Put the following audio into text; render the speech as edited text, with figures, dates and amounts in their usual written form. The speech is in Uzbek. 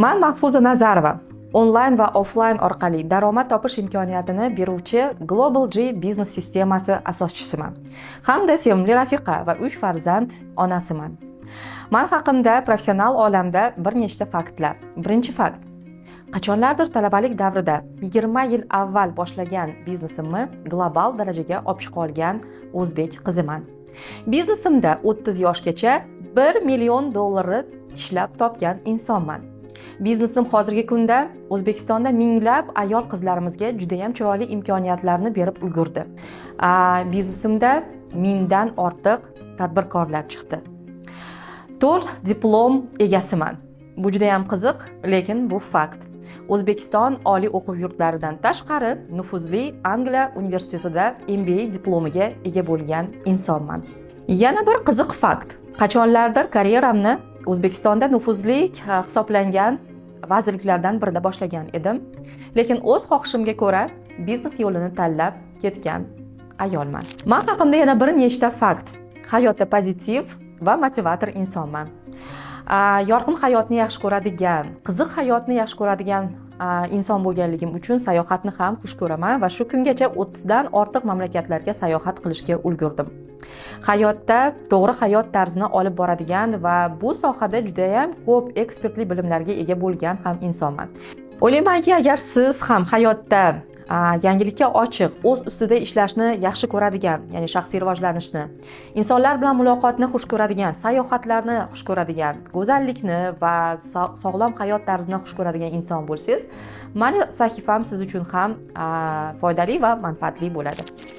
Man Mahfuza Nazarova, onlayn va offlayn orqali daromad topish imkoniyatini beruvchi Global G biznes sistemasi asoschisiman hamda sevimli rafiqa va uch farzand onasiman. Man haqimda professional olamda bir nechta faktlar. Birinchi fakt: qachonlardir talabalik davrida, 20 yil avval boshlagan biznesimni global darajaga olib chiqa olgan o'zbek qiziman. Biznesimda 30 yoshgacha 1 million dollarni ishlab topgan insonman. Biznesim hozirgi kunda O'zbekistonda minglab ayol qizlarimizga judayam chiroyli imkoniyatlarni berib ulgurdi. Biznesimda 1000dan ortiq tadbirkorlar chiqdi. To'rt diplom egasiman. Bu judayam qiziq, lekin bu fakt. O'zbekiston oliy o'quv yurtlaridan tashqari nufuzli Angliya universitetida MBA diplomiga ega bo'lgan insonman. Yana bir qiziq fakt: qachonlardir karyeramni O'zbekistonda nufuzli hisoblangan vazirliklardan birida boshlagan edim, lekin o'z xohishimga ko'ra biznes yo'lini tanlab ketgan ayolman. Man haqimda yana bir nechta fakt: hayotda pozitiv va motivator insonman. Yorqin hayotni yaxshi ko'radigan, qiziq hayotni yaxshi ko'radigan inson bo'lganligim uchun sayohatni ham xush ko'raman va shu kungacha 30dan ortiq mamlakatlarga sayohat qilishga ulgurdim. Hayotda to'g'ri hayot tarzini olib boradigan va bu sohada judayam ko'p ekspertlik bilimlarga ega bo'lgan ham insonman. O'ylaymanki, agar siz ham hayotda yangilikka ochiq, o'z ustida ishlashni yaxshi ko'radigan, ya'ni shaxsiy rivojlanishni, insonlar bilan muloqotni xush ko'radigan, sayohatlarni xush ko'radigan, go'zallikni va sog'lom hayot tarzini xush ko'radigan inson bo'lsangiz, mani sahifam siz uchun ham foydali va manfaatli bo'ladi.